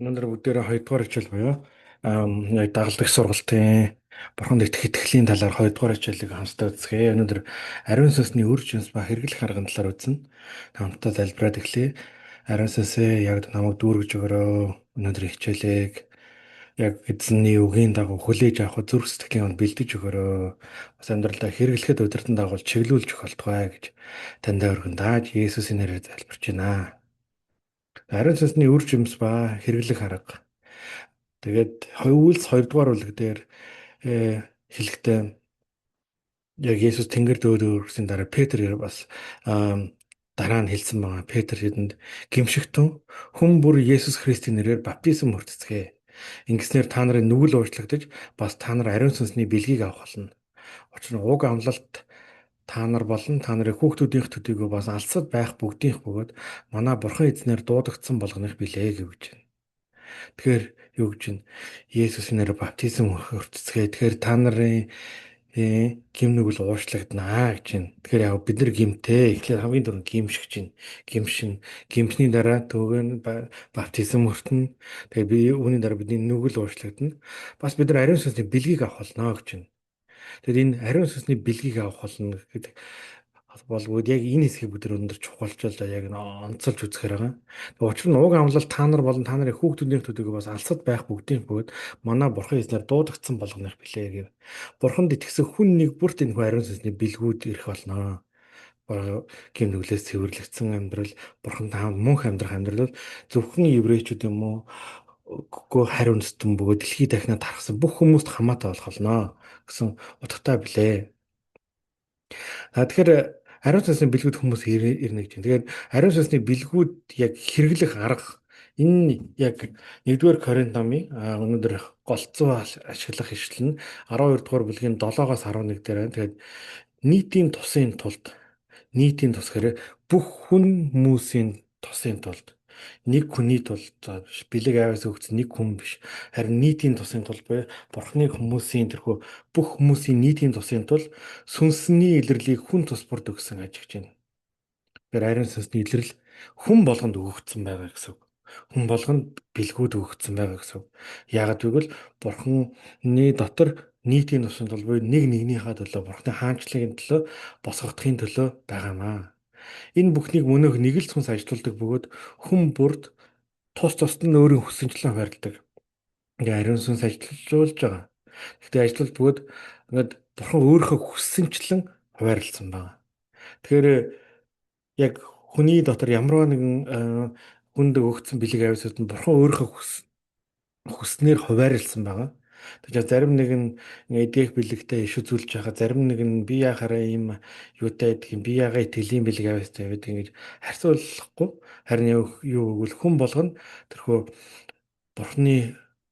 Өнөөдөр бүгдээрээ 2 дугаар хичээл буюу яг дагалдах сургалтын бурханд итгэх итгэлийн талаар 2 дугаар хичээлийг хамтдаа үздэгэ. Өнөөдөр ариун сүнсний үр жимс ба хэрэглэх арган талаар үзнэ. Хамтдаа залбираад эхлэе. Ариун сүнсээ яг намайг дүүргэж өгөөрэй. Өнөөдөр хичээлийг яг эзэнний үгийн дагуу хүлээж авах зүрх сэтгэлийн хүнд бэлдэж өгөөрэй. Бас амьдралдаа хэрэглэхэд удирдан дагуул чиглүүлж өгөх болтугай гэж таньдаа өргөн дааж Есүсийн нэрээр залбирч байна. Ариун сүнсний үр жимс ба хэрэглэх арга. Тэгээд Үйлс 2 дугаар бүлэг дээр хэлэхдээ яг Есүс тэнгэр дөөд өргөсөн дараа Петр бас дараа нь хэлсэн байгаа. Петр хэдэнд гимшигтэн хүн бүр Есүс Христийн нэрээр баптизм хүртцгээе. Ингэснээр та нарын нүгэл уучлагдаж бас та нар ариун сүнсний бэлгийг авах болно. Учир нь уг амлалт та нар болон та нарын хүүхдүүдийнх төдийгүй бас алсад байх бүгдийнх бөгөөд манай Бурхан эзнээр дуудагдсан болгоных билээ гэж байна. Тэгэхээр юу гэж байна? Есүсийн нэрээр баптизм хүртцгээе. Тэгэхээр та нарын гим нүгэл уучлагдана гэж байна. Тэгэхээр яг бид нар гимтэй. Эхлээд хамгийн түрүүнд гимшигч байна. Гимшин. Гимшний дараа төгөө баптизм хүртэнэ. Тэгээ би үүний дараа бидний нүгэл уучлагдана. Бас бид нар ариун сүнсний бэлгийг авах болно гэж байна. Тэгэхээр энэ ариун сүнсний бэлгийг авах болно гэдэг болбод яг энэ хэсгийг бид нар өндөр чухалчвал яг онцолж үзэхээр байгаа. Учир нь уг амлалт та нар болон та нарын хүүхдүүдийн төдийгөө бас алсад байх бүгдийн бөгөөд манай бурхан эзнэр дуудагдсан болгоных билээ гэв. Бурханд итгэсэн хүн нэг бүрт энэ ариун сүнсний бэлгүүд ирэх болно. Гим нүглээс цэвэрлэгдсэн амьдрал, бурхантай хамт мөнх амьдрах амьдрал бол зөвхөн еврейчүүд юм уу гоо харь үндэстэн бөгөөд дэлхийд дахинаа тархсан бүх хүмүүст хамаатай болох болно гэсэн утгатай билээ. Тэгэхээр ариун сүнсний бэлгүүд хүмүүс ирнэ гэж байна. Тэгэхээр ариун сүнсний бэлгүүд яг хэрэглэх арга энэ яг 1-р Коринт номын өнөөдөр голцоо ашиглах ишлэл нь 12 дугаар бүлгийн 7-оос 11 дээр байна. Тэгээд нийтийн тусын тулд нийтийн тус гэхээр бүх хүн хүмүүсийн тусын тулд нэг хүний тулд биш бэлэг авиас өгсөн нэг хүн биш харин нийтийн тусын тулд буюу бурхны хүмүүсийн тэрхүү бүх хүмүүсийн нийтийн тусын тулд сүнсний илэрлийг хүн тус бүрд өгсөн гэж байна. Тэгэхээр ариун сүнсний илрэл хүн болгонд өгөгдсөн байгаа гэсэн үг. Хүн болгонд бэлгүүд өгөгдсөн байгаа гэсэн үг. Яагаад гэвэл бурхны дотор нийтийн тусын тулд буюу нэг нэгнийхээ төлөө бурхны хаанчлалын төлөө босгохдохын төлөө байгаамаа. Энэ бүхнийг мөнөөх нэг л сүнс ажилтдаг бөгөөд хүн бүрд тус тусад нь өөрийн хүссэнчлэн хуваарлдаг. Ингээ ариун сүнс ажиллуулж байгаа. Гэхдээ ажиллал бөгөөд ингээд бурхан өөрийнхөө хүссэнчлэн хуваарлцсан байна. Тэгэхээр яг хүний дотор ямар нэгэн хүнд өгөгдсөн бэлэг авьяасууд нь бурхан өөрийнхөө хүснээр хуваарлсан байгаа. Тэгэхээр зарим нэг нь эдгэх бэлэгтэй иш үзүүлж байгаа, зарим нэг нь би яхаараа ийм юутай байдаг юм, би яагаа итгэлийн бэлэг авьяастай байдаг ингэж харьцуулахгүй. Харин юу гэвэл хүн болгоно тэрхүү бурхны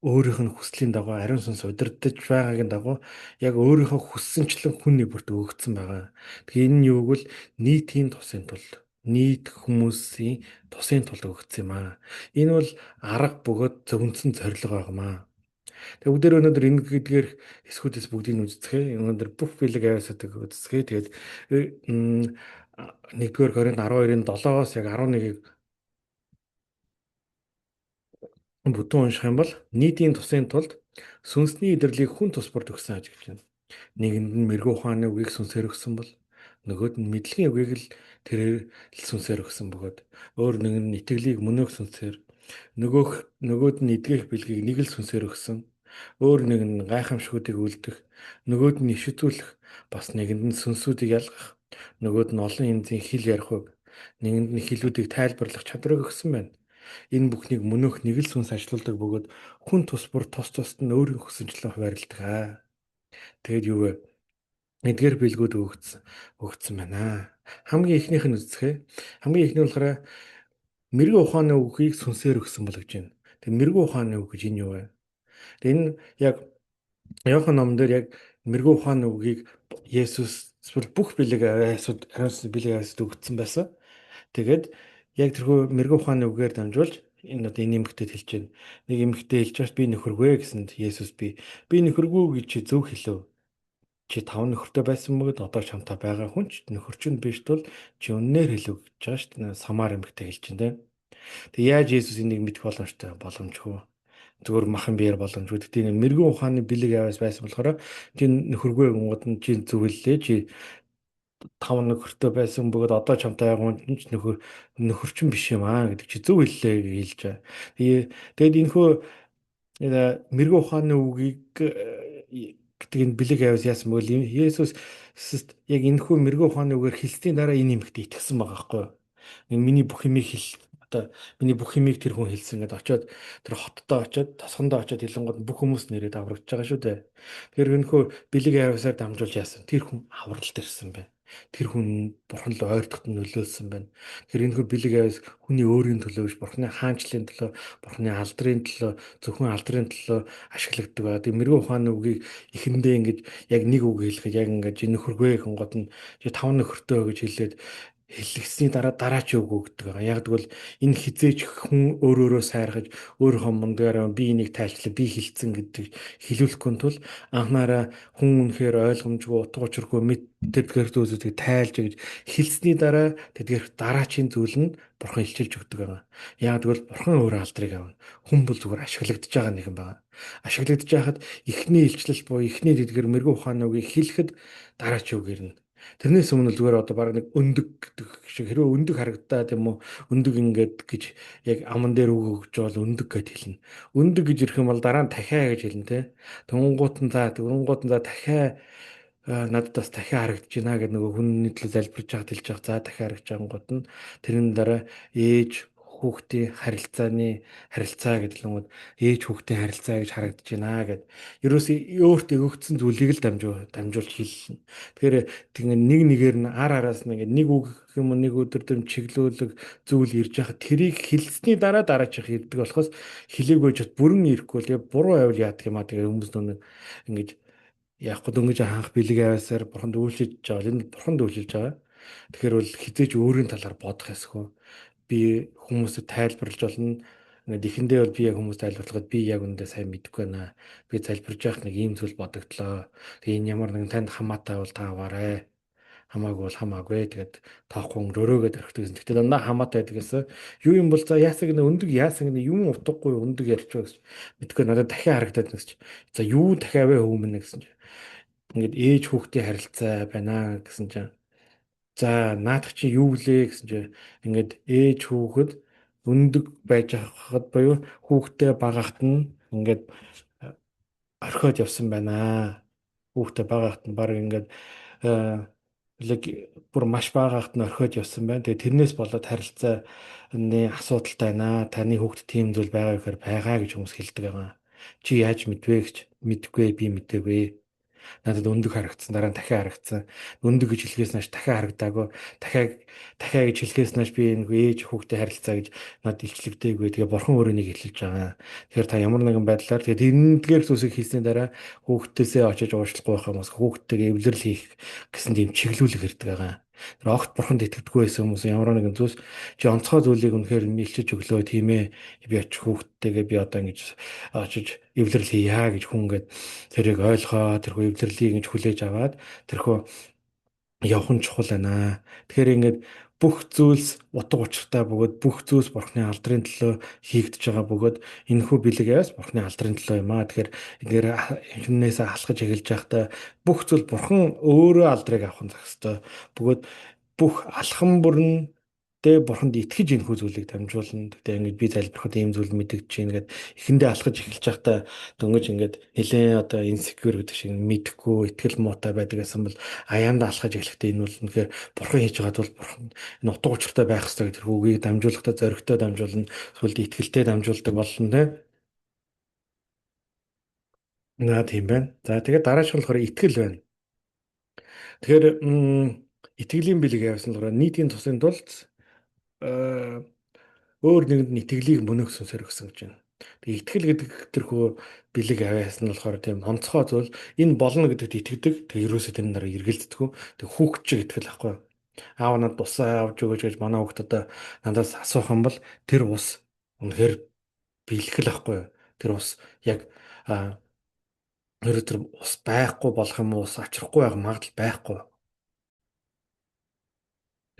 өөрийнх нь хүслийн дагуу ариун сүнс удирдах байгаагийн дагуу яг өөрийнхөө хүссэнчлэн хүн нэг бүрт өгөгдсөн байгаа. Тэгэхээр энэ нь юу гэвэл нийтийн тусын тулд нийт хүмүүсийн тусын тулд өгөгдсөн юм аа. Энэ бол арга бөгөөд зөвөнцөн зорилго байгаамаа. Тэгээ бүгдээр өнөөдөр энэ гэдгээр эсхүүдээс бүгдийг нь үздэхээ. Өнөөдөр бүх бэлэг авьяасуудыг үздэхээ. Тэгээд 1-р Коринт 12-ын 7-оос яг 11-ийг бүтэн унших юм бол нийтийн тусын тулд сүнсний идэрлийг хүн тус бүрд өгсөн гэж байна. Нэгэнд нь мэрэгүү ухааны үгийг сүнсээр өгсөн бол нөгөөд нь мэдлэгийн үгийг л тэрээр л сүнсээр өгсөн бөгөөд өөр нэг нь итгэлийг мөнөөх сүнсээр нөгөөд нь эдгэх бэлгийг нэг л сүнсээр өгсөн. Өөр нэг нь гайхамшгуудыг үлдэх, нөгөөд нь иш үзүүлэх, бас нэгэнд нь сүнсүүдийг ялгах, нөгөөд нь олон янзын хэл ярих үг, нэгэнд нь хэлүүдийг тайлбарлах чадварыг өгсөн байна. Энэ бүхнийг мөнөөх нэг л сүнс ажилуулдаг бөгөөд хүн тус бүр тус тусад нь өөрийн хүсэнчлэн хуваарлдаг аа. Тэгээд юу вэ? Эдгээр бэлгүүд өгөгдсөн байна. Хамгийн эхнийх нь үздэхээ. Хамгийн эхний болохоор мэрэгэн ухааны үгийг сүнсээр өгсөн бол гэж байна. Тэгээд мэрэгэн ухааны үг гэж энэ юу вэ? Энэ яг Иохан номон дээр яг мэрэгэн ухааны үгийг Есүс эсвэл бүх бэлэг авиасууд ариун сүнсний бэлэг авиасууд өгсөн байсан. Тэгээд яг тэрхүү мэрэгэн ухааны үгээр дамжуулж энэ одоо энэ эмэгтэйд хэлж байна. Нэг эмэгтэй хэлж бас би нөхөргүй гэсэнд Есүс би нөхөргүй гэж чи зөв хэлв. Чи 5 нөхөртэй байсан бөгөөд одоо чамтай байгаа хүн ч нөхөр чинь биш тул чи үннээр хэлв гэж байгаа шүү дээ. Самар эмэгтэй хэлж байна те. Тэг яаж Есүс энийг мэдэх боломжтой? Боломжгүй. Зүгээр махан биеэр боломжгүй. Тэгтээ энэ мэрэгэн ухааны бэлэг аваас байсан болохоор чи нөхөргүй гингууд нь чи зүгэллээ, чи 5 нөхөртэй байсан бөгөөд одоо чамтай байгаа хүн ч нөхөр чинь биш юм аа гэдэг чи зөв хэллээ гэж хэлж байгаа. Тэгээд энэхүү мэрэгэн ухааны үгийг гэдэг энэ бэлэг аваас яасан бөгөөд Есүс яг энэхүү мэрэгэн ухааны үгээр хэлсний дараа энэ эмэгтэй итгэсэн байгаа байхгүй юу? Миний бүх юмыг хэл одоо миний бүх юмыг тэр хүн хэлсэн гэдээ очиод тэр хотдоо очиод тосгондоо очиод хэлэнгууд бүх хүмүүс нэрээд аврагдж байгаа шүү дээ. Тэгэхээр энэхүү бэлэг авьяасаар дамжуулж яасан тэр хүн авралт ирсэн байна. Тэр хүн бурхан руу ойртоход нөлөөлсөн байна. Тэгэхээр энэхүү бэлэг авьяас хүний өөрийн төлөө биш, бурханы хаанчлалын төлөө, бурханы алдрын төлөө, зөвхөн алдрын төлөө ашиглагддаг байгаа. Тэгээ мэрэгэн ухааны үгийг эхэндээ ингэж яг нэг үг хэлэхэд яг ингэж нөхөргүй гингод нь чи 5 нөхөртөө гэж хэлээд хэллэгсний дараа дараач үг өгдөг байгаа. Яг тэгвэл энэ хизээч хүн өөр өөрөө сайргаж өөрийнхөө мундагаараа би энийг тайлчлаа, би хэлцэн гэдэг хэлүүлэхгүй тул анхнаараа хүн үнэхээр ойлгомжгүй, утга учиргүй мэд тэдгээр зүйлсүүдийг тайлж гэж хэлсний дараа тэдгээр дараачийн зүйл нь бурхан илчилж өгдөг байгаа. Яг тэгвэл бурхан өөрөө алдрыг авна. Хүн бол зүгээр ашиглагдаж байгаа нэгэн байгаа. Ашиглагдаж байхад эхний илчлэл буюу эхний тэдгээр мэрэгэн ухааны үгийг хэлэхэд дараач үг ирнэ. Тэрнээс өмнө л зүгээр одоо баг нэг өндөг гэдэг шиг хэрвээ өндөг харагдаа тийм үү, өндөг ингээд гэж яг аман дээр үг өгч бол өндөг гэд хэлнэ. Өндөг гэж ирэх юм бол дараа нь дахиа гэж хэлнэ те. Тэнгуут нь за тэнгуут нь за дахиа надад бас дахиа харагдаж байна гэдэг нөгөө хүний төлөө залбирч байхад хэлж байгаа. За дахиа харагдаж байгангууд нь тэрний дараа ээж хүүхдийн харилцааны харилцаа гэдэг нь ээж хүүхдийн харилцаа гэж харагдаж байна гэд. Ерөөсөө өөрт өгөгдсөн зүйлийг л дамжуулж хэлнэ. Тэгэхээр тэгээ нэг нэгээр нь ар араас нь ингээд нэг үг юм уу нэг өдөр дэм чиглүүлэг зүйл ирж байхад тэрийг хэлсний дараа дараачих ирдэг болохоос хэлээгүй ч бүрэн ирэхгүй л буруу байвал яадаг юм а. Тэгээ хүмүүс нүг ингэж яахгүй дөнгөж ханх бэлэг аваасаар бурханд үйлчилж байгаа. Энэ бурханд үйлчилж байгаа. Тэгэхээр бол хизээч өөрийн талаар бодох ёсгүй. Би хүмүүсд тайлбарлаж болно. Ингээд эхэндээ бол би яг хүмүүст тайлбарлахад би яг үндэ сайн мэдэхгүй байна. Би залбирж байхад нэг ийм зүйл бодогдлоо. Тэгээ энэ ямар нэгэн танд хамаатай бол та аваарэ. Хамаагүй бол хамаагүй. Тэгээд тоохгүй өрөөгөөд орхидог гэсэн. Тэгтэл дандаа хамаатай байдаг гэсэн. Юу юм бол за яасан гэнэ өндөг яасан гэнэ юм утгагүй өндөг ярьж байгаа гэсэн. Мэдгүй надад дахиад харагдаад гэсэн чи. За юу дахиад вэ хүмүүн гэсэн чи. Ингээд ээж хүүхдийн харилцаа байна гэсэн чинь. За наадах чи юу гэлээ гэсэн чи ингээд ээж хүүхэд өндөг байж хахад буюу хүүхдээ багахт нь ингээд орхиод явсан байна. Хүүхдээ багахт нь баг ингээд лэг бүр маш багахт нь орхиод явсан байна. Тэгээ тэрнээс болоод харилцааны асуудалтай байна. Таны хүүхд тийм зүйл байгаа гэхээр байгаа гэж хүмүүс хэлдэг байгаа. Чи яаж мэдвэ гэж мэдгүй, би мэдээгүй. Надад өндөг харагдсан, дараа нь дахиад харагдсан. Өндөг гэж хэлхээс нааш дахиад харагдаагүй. Дахиад гэж хэлхээс нааш би энэ ээж хүүхдээ харилцаа гэж надад илчлэгдээгүй. Тэгээ бурхан өөрөө нэг хэлж байгаа. Тэгэхээр та ямар нэгэн байдлаар тэгээ тэрнгээр зүйлсийг хийсний дараа хүүхдээсээ очиж уучлахгүй байх юм бас хүүхдтэйгээ эвлэрэл хийх гэсэн тийм чиглүүлэг ирдэг байгаа. Тэр огт бурханд итгэдэггүй байсан хүмүүс ямар нэгэн зүйлс чи онцгой зүйлийг үнэхээр илчиж өглөө тийм ээ. Би очих хүүхдтэйгээ би одоо ингэж очиж эвлэрэл хийя гэж хүн ингээд тэрийг ойлгоо, тэрхүү эвлэрлийг ингэж хүлээж аваад тэрхүү явах нь чухал байна. Тэгэхээр ингээд бүх зүйлс утга учиртай бөгөөд бүх зүйлс бурхны алдрын төлөө хийгдэж байгаа бөгөөд энэхүү бэлэг аваас бурхны алдрын төлөө юм аа. Тэгэхээр эдгээр эхнээсээ алхаж эхэлж байхдаа бүх зүйл бурхан өөрөө алдрыг авах нь зах ёстой. Бөгөөд бүх алхам бүр нь тэ бурханд итгэж энэхүү зүйлийг дамжуулна. Тэгтээ ингэж би залбирахад ийм зүйл мэдэгдэж байна гэд эхэндээ алхаж эхэлж байхдаа дөнгөж ингээд нэлээд одоо insecure гэдэг шиг мэдэхгүй, итгэл муутай байдаг гэсэн бол аяанда алхаж эхлэхдээ энэ бол үнэхээр бурхан хийж байгаа бол бурхан энэ утга учиртай байх ёстой гэдэг үгийг дамжуулахдаа зоригтой дамжуулна, сүлд итгэлтэй дамжуулдаг болно тэ. Наа тийм байна. За тэгээд дараачих болохоор итгэл байна. Тэгэхээр итгэлийн бэлэг явсан болохоор нийтийн тусын тулд өөр нэгэнд нь итгэлийг мөнөөх сүнсээр өгсөн гэж байна. Тэгээ итгэл гэдэг тэрхүү бэлэг авяас нь болохоор тийм онцгой зүйл энэ болно гэдэгт итгэдэг. Тэгээ ерөөсөө тэр дараа эргэлддэг. Тэг хүүхд чиг итгэл ахгүй. Аав надад усаа авч өгөөч гэж манай хүүхд одоо надаас асуух юм бол тэр ус үнэхээр бэлгэл ахгүй. Тэр ус яг тэр ус байхгүй болох юм уу, ус авчрахгүй байх магадлал байхгүй.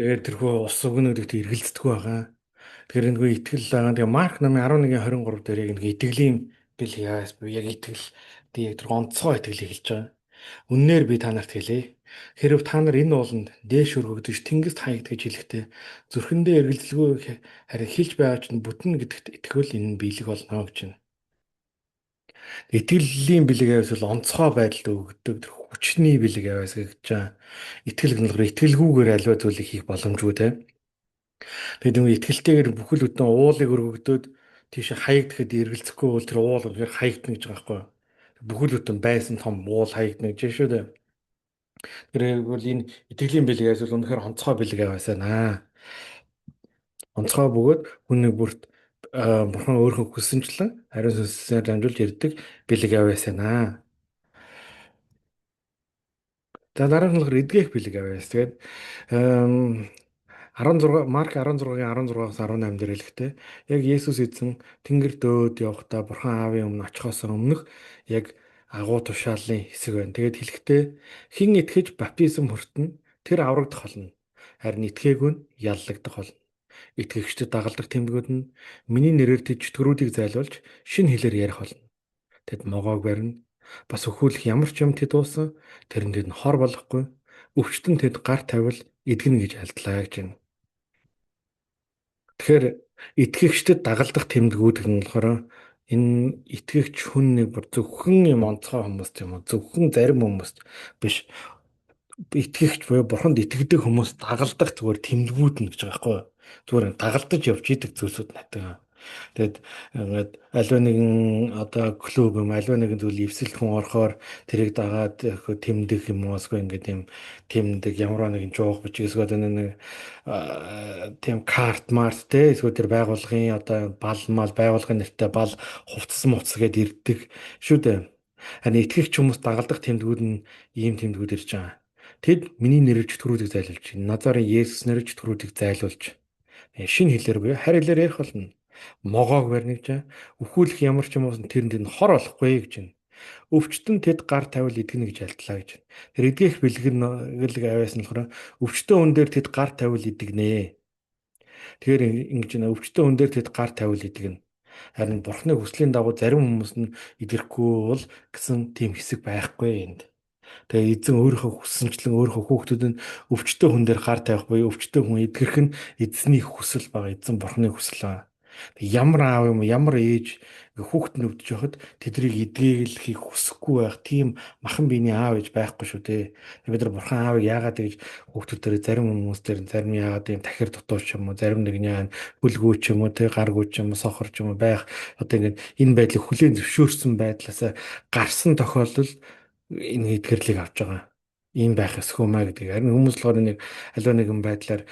Тэгээд тэрхүү ус өгнө гэдэгт эргэлздэггүй байгаа. Тэгэхээр энэ итгэл байгаа. Тэгээ Марк намын 11:23 дээр яг нэг итгэлийн бэлэг авиас буюу яг итгэл, тэг яг тэр онцгой итгэлийг хэлж байгаа. Үннээр би та нарт хэлье. Хэрв та нар энэ ууланд дээш өргөгдөж тэнгист хаягд гэж хэлэхдээ зүрхэндээ эргэлзэлгүй харин хэлж байгаа чинь бүтнэ гэдэгт итгэвэл энэ нь биелэх болно гэж байна. Итгэлийн бэлэг авиас бол онцгой байдалд өгдөг тэр хүчний бэлэг авиас гэж байгаа. Итгэл гэнэ болохоор итгэлгүйгээр аливаа зүйлийг хийх боломжгүй те. Тэгээд нэг итгэлтэйгээр бүхэл бүтэн уулыг өргөгдөөд тийш хаягдахад эргэлзэхгүй бол тэр уул үнэхээр хаягдана гэж байгаа байхгүй юу? Бүхэл бүтэн байсан том уул хаягдана гэж шүү дээ. Тэр бол энэ итгэлийн бэлэг авиас бол үнэхээр онцгой бэлэг авиас байна. Онцгой бөгөөд хүн нэг бүрт бурхан өөрийнхөө хүссэнчлэн ариун сүнсээр дамжуулж ирдэг бэлэг авиас байна. За дараа нь болохоор эдгэх бэлэг авиас. Тэгээд 16 Марк 16-гийн 16-аас 18 дээр хэлэхдээ яг Есүс эзэн тэнгэр дөөд явахдаа Бурхан Аавын өмнө очихоос өмнөх яг агуу тушаалын хэсэг байна. Тэгээд хэлэхдээ хэн итгэж баптизм хүртэнэ тэр аврагдах болно. Харин итгээгүй нь яллагдах болно. Итгэгчдэд дагалдах тэмдгүүд нь миний нэрээр тэд чөтгөрүүдийг зайлуулж шинэ хэлээр ярих болно. Тэд могоог барина. Бас өхүүлэх ямар ч юм тэд уусан тэрэн тэд нь хор болохгүй. Өвчтөн тэд гар тавил эдгэнэ гэж альдлаа гэж байна. Тэгэхээр итгэгчдэд дагалдах тэмдгүүд нь болохоор энэ итгэгч хүн нэг бүр зөвхөн юм онцгой хүмүүс юм уу, зөвхөн зарим хүмүүс биш, итгэгч буюу бурханд итгэдэг хүмүүс дагалдах зүгээр тэмдгүүд нь гэж байгаа байхгүй юу? Зүгээр дагалдаж явж идэг зүйлсүүд натдаг. Тэгээд ингээд аливаа нэгэн одоо клуб юм, аливаа нэгэн зүйл эвсэлт хүн орохоор тэрийг дагаад тэмдэх юм уу, эсвэл ингээд юм тэмдэг ямар нэгэн жуух бичиг, эсвэл нэг тийм карт март те, эсвэл тэр байгууллагын одоо бал мал байгууллагын нэртэй бал хувцас мувцас гээд ирдэг шүү дээ. Харин итгэгч хүмүүс дагалдах тэмдгүүд нь ийм тэмдгүүд ирж байгаа. Тэд миний нэрээр чөтгөрүүдийг зайлуулж, Назарын Есүс нэрээр чөтгөрүүдийг зайлуулж, шинэ хэлээр буюу харь хэлээр ярих болно. Могоог барина гэж, өхүүлэх ямар ч юм уусан тэрэнд нь хор болохгүй гэж байна. Өвчтөн тэд гар тавил эдгэнэ гэж альдлаа гэж байна. Тэр эдгэх бэлэг нь бэлэг авиас нь болохоор өвчтөн хүн дээр тэд гар тавил эдгэнэ. Тэгэхээр ингэж байна. Өвчтөн хүн дээр тэд гар тавил эдгэнэ. Харин Бурхны хүслийн дагуу зарим хүмүүс нь эдгэрэхгүй бол гэсэн тийм хэсэг байхгүй энд. Тэгээ эзэн өөрийнхөө хүссэнчлэн өөрийнхөө хүүхдүүд нь өвчтөн хүн дээр гар тавих буюу өвчтөн хүн эдгэрэх нь эзний хүсэл байгаа. Эзэн Бурхны хүсэл байгаа. Ямар аав юм, ямар ээж хүүхэд нь өвдөж байхад тэднийг эдгээглэхийг хүсэхгүй байх тийм махан биений аав ээж байхгүй шүү дээ. Бид нар Бурхан аавыг яагаад ингэж хүүхдүүдээр зарим хүмүүс дээр зарим яагаад ийм тахир дутуу ч юм уу, зарим нэг нь хөлгүү ч юм уу, тэ гаргуу ч юм уу, сохор ч юм уу байх, одоо ингэж энэ байдлыг хүлээн зөвшөөрсөн байдлаасаа гарсан тохиолдолд энэ эдгэрлийг авч байгаа. Ийм байх ёсгүй маа гэдэг. Харин хүмүүс болохоор нэг аливаа нэгэн байдлаар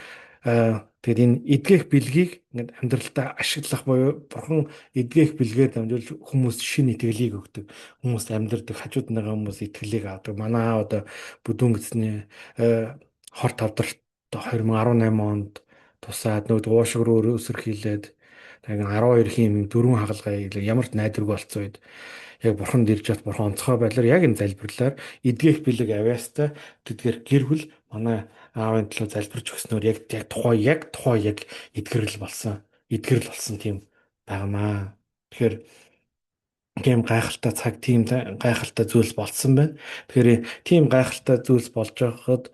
тэгээд энэ эдгэх бэлгийг ингээд амьдралдаа ашиглах буюу бурхан эдгэх бэлгээр дамжуулж хүмүүс шинэ итгэлийг өгдөг. Хүмүүс амьдрдаг, хажууд нь байгаа хүмүүс итгэлийг авдаг. Манай аав одоо бүдүүн гэсний хор тавдарт 2018 онд тусаад нөгөө уушиг руу өсөрхийлээд тэгээд 12 хийм дөрвөн хагалгаа ямар ч найдваргүй болцсон үед яг бурханд ирж чад бурхан онцгой байдлаар яг энэ залбирлаар эдгэх бэлэг авиастай тэдгээр гэр бүл манай аавын төлөө залбирч өгснөөр яг тухай яг эдгэрэл болсон. Эдгэрэл болсон тийм байнамаа. Тэгэхээр тийм гайхалтай цаг, тийм гайхалтай зүйлс болсон байна. Тэгэхээр тийм гайхалтай зүйлс болж байхад